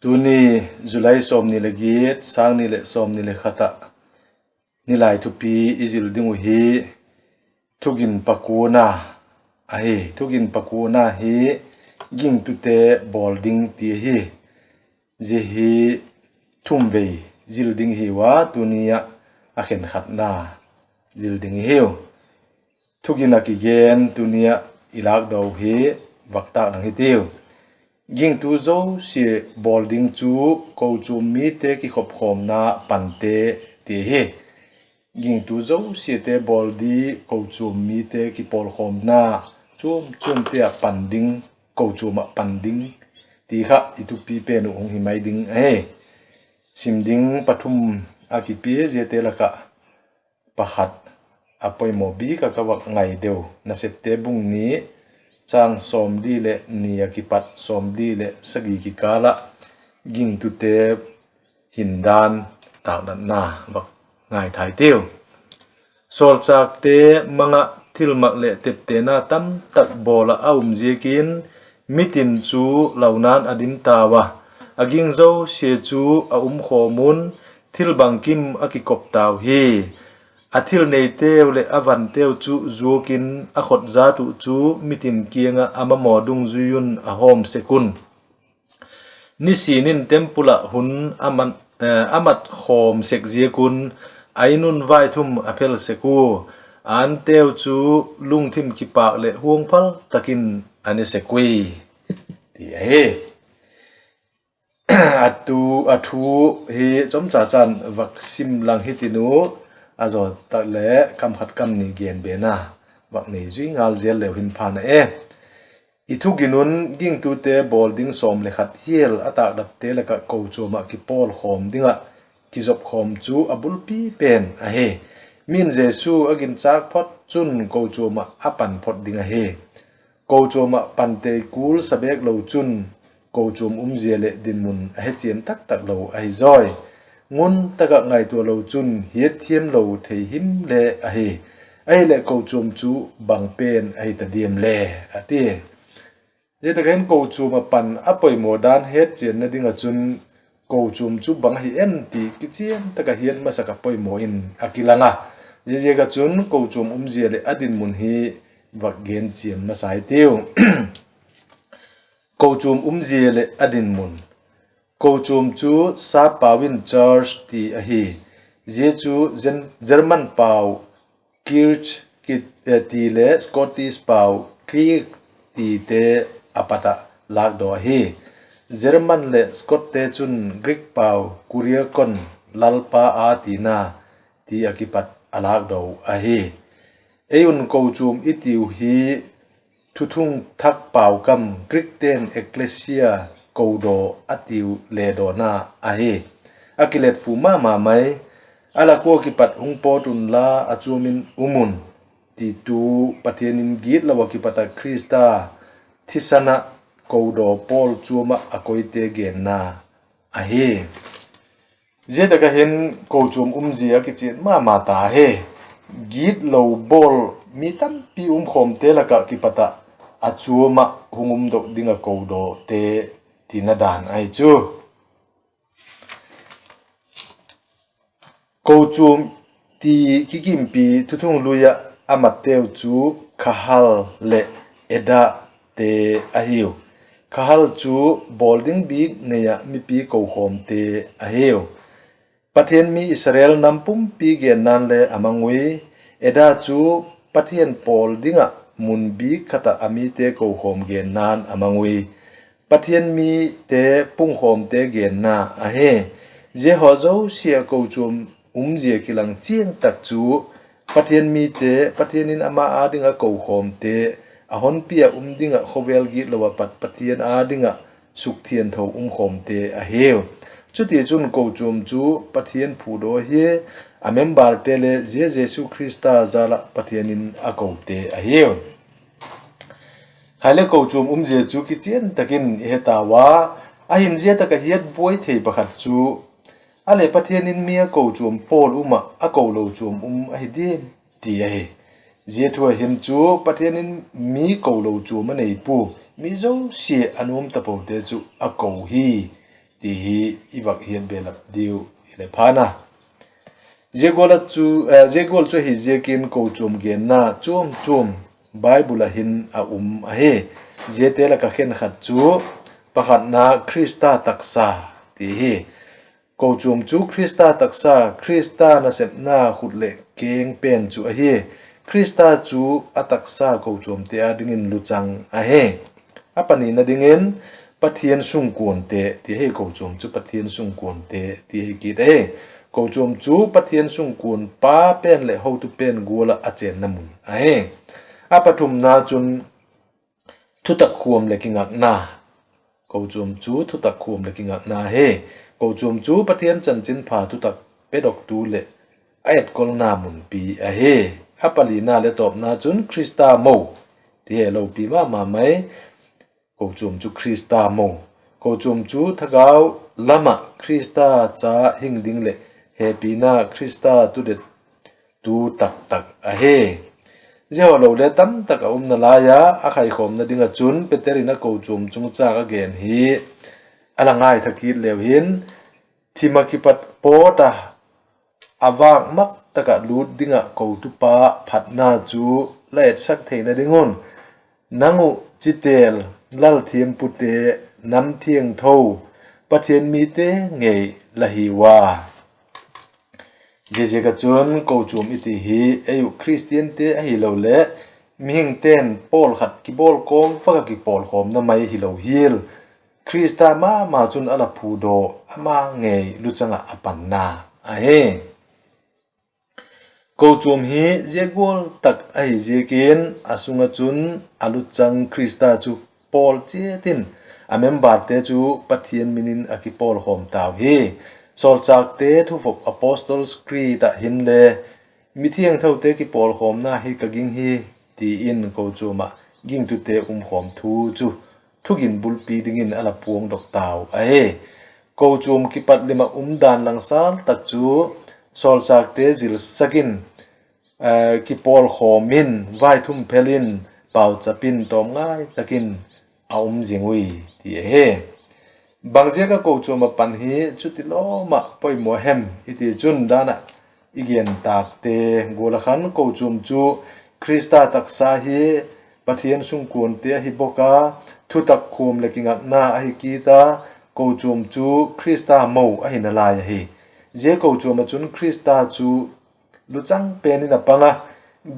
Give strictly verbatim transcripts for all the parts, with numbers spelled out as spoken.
Tuni July sawmni leh giat, sâng ni leh sawmni leh khat ah nilai thupi i zil ding uh hi thugin pakuana ahi. Thugin pakuana hi gingtute bawl ding ti ahi. Zia hi thum vei zil ding hiu a, tuni ah a khenkhatna zil ding i hiu. Thugin ah kigen tuni ah i lâkdaw hi vak tâk lang hitiu. Gingtu zosia bawl ding chu kochuam mite kikhopkhawmna pante ti hi. Gingtu zosiate bawl di kochuam mite kipawlkhawmna, chuam chuamte ah pan ding, kochuam ah pan ding ti kha i thupi pen uh hung hi mai ding ahi. Sim ding pathum a kipia, ziate lak ah pakhat a poimaw bik ah ka vak ngai deu, Nasepte bung ni, châng sawmli leh ni a kipat sawmli leh sagi kikâl ah gingtute hindan tâkdatna vak ngaithai tiu. Sawlchâkte mang ah thilmak leh teptena tamtak bawl ah a um ziakin, mitin chu launa'n a dim tau a, a ging zosia chu a umkhawm un, thil bangkim a kikop tau hi. A thil neiteu leh a vanteu chu zuak in, a khotjat uh chu mitin kiang ah a mamaw dungzui un a hawm sek un. Nisin in temple ah hun a mat khawm sek ziak un, a in un vaithum a phel sek ua, a anteu chu lungthim kipâk leh huangphal tak in a ne sek ui, ti ahi. A thu hi chomcha chan vak sim lang hitiu, a zaw tak leh kam khat kam ni gen bena vak nei zui ngal zel leu hin phan a e. I thugin un gingtute bawl ding sawm le khat hial a tâkdatte lak ah kochuam ah kipawlkhawm ding ah kizopkhawm chu a bulpi pen ahi. Min Jesu a ginchâk phot chun kochuam ah a pan phot ding ahi. Kochuam ah pantei kul sa bêk lo chun, kochuam umzia leh dinmun a hechian taktak lo ahi zawi. Ngun tak ah ngaitua lo chun hiatthiam lo thei him le ahi. Ahileh kochuam chu bang pen ahi ta diam le, a ti. Zia tak ah hin kochuam ah pan a poimaw dan hetchianna ding ah chun, kochuam chu bang ahi em ti kichian tak ah hiat masak ah poimaw in a kilang a. Ziaziak ah chun kochuam umzia leh a dinmun hi vak genchian masa hitiu. Kochuam umzia leh a dinmun. Kochuam chu sap pau in church ti ahi. Zia chu German pau Kirch ti le Scottish pau Kirk tite a pat ah lâkdaw ahi. German leh Scotte chun Greek pau Kuriakon, Lalpa â tina, ti ah kipat a lâkdaw ahi. Ei un kochuam i tiu hi Thuthung Thak pau kam Greekte'n ekklesia, kodaw a tiu le dawna ahi. A kiletfu ma ma mai. A lak ua kipat hung pawt unla a chuam in um un, ti tu Pathian in gitlo ah kipat ah Khrista thisan ah kodaw pawl chuam ah a koite genna ahi. Zia tak ah hin kochuam umzia a kichian ma ma ta hi. Gitlo bawl mi tampi umkhawmte lak ah kipat ah a chuam ah hung umdok ding ah kodawte tina dan ahi chu. Kochuam ti kigimpi Thuthung Lui ah a matteu chu Kahal leh Edate ahiu. Kahal chu bawl ding bik nei ah mipi kokhawmte ahiu. Pathian mi Israel nam pumpi genna'n le a mang ui. Eda chu Pathian pawl ding ah mun bik khat ah a mite kokhawm genna'n a mang ui. Pathian mite pungkhawmte genna ahi. Zia haw zosia kochuam umzia kilang chiang tak chu Pathian mite, Pathian in ama â ding ah kokhawmte, a honpi ah um ding ah khawvel gitlo ah pat Pathian â ding ah sukthiangtho umkhawmte ahiu. Chutichun kochuam chu Pathian phudaw ahi, a memberte le zia Jesu Khrista jal ah Pathian in a kote ahiu. Khai le kochuam umzia chu kichian tak in i he tau a, ahin zia tak ah hiat buai thei pakhat chu, a leh Pathian in mi a kochuam pawl um ah a ko lo chuam um ahi diam, ti ahi. Zia thu ah hin chu Pathian in mi ko lo chuam a nei pua, mi zosia a nuam tapote chu a ko hi, ti hi i vak hiat belap diu hile phan a. Zia gual chu ahi ziakin kochuam genna chuam chuam Bible ah hin a um ahi. Ziate lak ah khenkhat chu, pakhatna, Khrista taksa ti hi. Kochuam chu Khrista taksa, Khrista nasepna khut leh keng pen chu ahi. Khrista chu a taksa kochuamte â dingin luchang ahi. A panina dingin, Pathian sungkuante ti ahi. Kochuam chu Pathian sungkuante ti ahi kit ahi. Kochuam chu Pathian sungkuan pa pen leh hotu pen gual ah a chênna mun ahi. A pathumna chun, thutak khuam leh kingakna. Kochuam chu thutak khuam leh kingakna hi. Kochuam chu Pathian chanchinpha thutak pedoktu leh a etkolna munpi ahi. A palina leh tawpna chun Khrista mo ti hi lopi ma ma mai. Kochuam chu Khrista mo. Kochuam chu thagau lam ah Khrista cha hing ding leh hepina Khrista tudet tu tak tak ahi. Zia haw lo le tamtak a umna lai a, a khaikhawmna ding ah chun Peter in a kochuam chungchâng a gen hi a la ngaitha kit leu hin, thim ah kipat pawt a, a vâk mak tak ah lût ding ah kotupa phatna chu la etsak theina ding un, nang uh chitêl, lal thiampute, nam thiangtho, Pathian mite ngei la hiu a. Ziaziak ah chun kochuam i ti hi ei uh Khristiante ahiloleh mihingte'n pawl khat kibawl kawm vak ah kipawlkhawmna mai hilo hial, Khrista ma ma chun a la phudaw, ama ngei luchang ah a panna ahi. Kochuam hi zia gual tak ahi ziakin a sung ah chun a luchang Khrista chu pawl chiat in, a memberte chu Pathian min in a kipawlkhawm tau hi. Sawlchâkte thuvop, Apostles' Creed ah hinle, mithiangthote kipawlkhawmna hi ka ging hi, ti in kochuam ah gingtute umkhawm thu chu thugin bulpi dingin a la puangdok tau ahi. Kochuam kipat lim ah um dan langsal tak chu sawlchâkte zilsak in, kipawlkhawm in, vaithum phel in, pauchap in, tawmngai tak in a um zing ui, ti ahi. Bang ziak ah kochuam ah pan hi chutilawm ah poimaw hem i ti chun, dan ah i gen tâkte gual ah khan kochuam chu Khrista taksa hi, Pathian sungkuante ahi bawk a, thutak khuam leh kingakna ahi kit a, kochuam chu Khrista mo ahina lai ahi. Zia kochuam ah chun Khrista chu luchang pen in a pang a,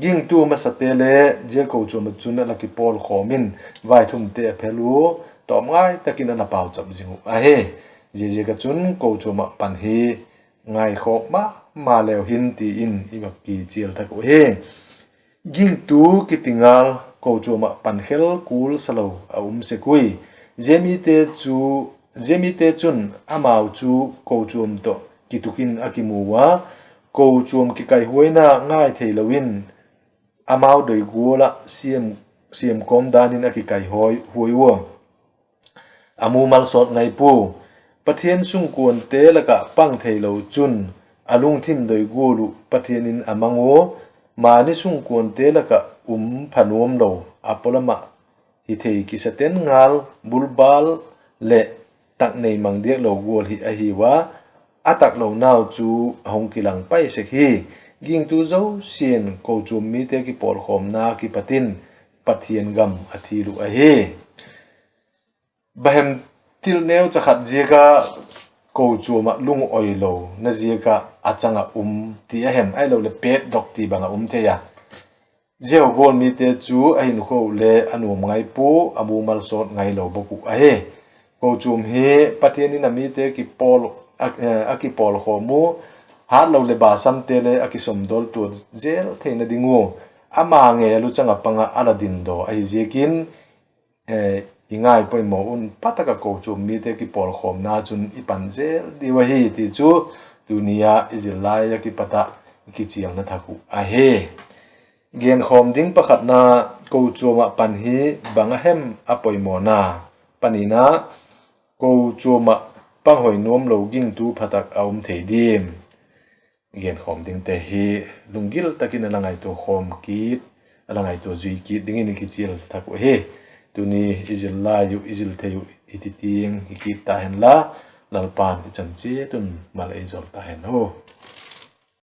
gingtu masate le zia kochuam ah chun a la kipawlkhawm in, vaithumte a phel u, tawmngai tak in a la pauchap zing uh ahi. Ziaziak ah chun kochuam ah pan hi ngaikhawk ma ma leu hin ti in i va kichial thak uh hi. Gingtu kiti ngal kochuam ah pan khel kul sa lo a um sek ui. Zia mite chun amau chu kochuam tawh kituk in a kimu ua, kochuam kikaihuaina ngai theilo in, amau doi gual ah siam kawm dan in a kikaihuai ua, a mumal sawt ngai pua. Pathian sungkuante lak ah pang theilo chun, a lungthim doi gual uh Pathian in a mang ua, mani sungkuante lak ah um pha nuam lo, a pawlam ah hithei kisaten ngal, bulbâl leh tak nei mang diak lo gual hi ahiu a, a tak lonau chu a hung kilang pai sek hi. Gingtu zosia'n kochuam mite kipawlkhawmna kipat in Pathian gam a thil uh ahi. Bahem, thil neucha khat ziak ah kochuam ah lung oilo na ziak ah a chang ah um ti a hem, ahiloleh pêtdok ti bang ah um thei a. Zia haw bawl mite chu a hinkhua uh le a nuam ngai pua, a mumal sawt ngailo bawk uh ahi. Kochuam hi Pathian in a mite a kipawlkhawm u, hatlo leh basamte le a kisawmdawltua zel theina ding ua, ama ngei a luchang ah pang ah a la dindaw ahi ziakin, i ngaipoimaw un pa tak ah kochuam mite kipawlkhawmna chun i pan zel diu ahi ti chu tuni a i zil lai ah kipat ah i kichialna thak uh ahi. Genkhawm ding pakhatna, kochuam ah pan hi bang a hem a poimawna. Panina, kochuam ah panghoi nuamlo gingtu pha tak a um thei diam? Genkhawm dingte hi lunggil tak in a la ngaitua khawm kit, a la ngaitua zui kit dingin i kichial thak uh ahi. Tuni i zil lai uh, i zil thei uh hiti tiang hi kit ta hen la, Lalpa'n i chan chiat un mal ei jawlpha hen aw.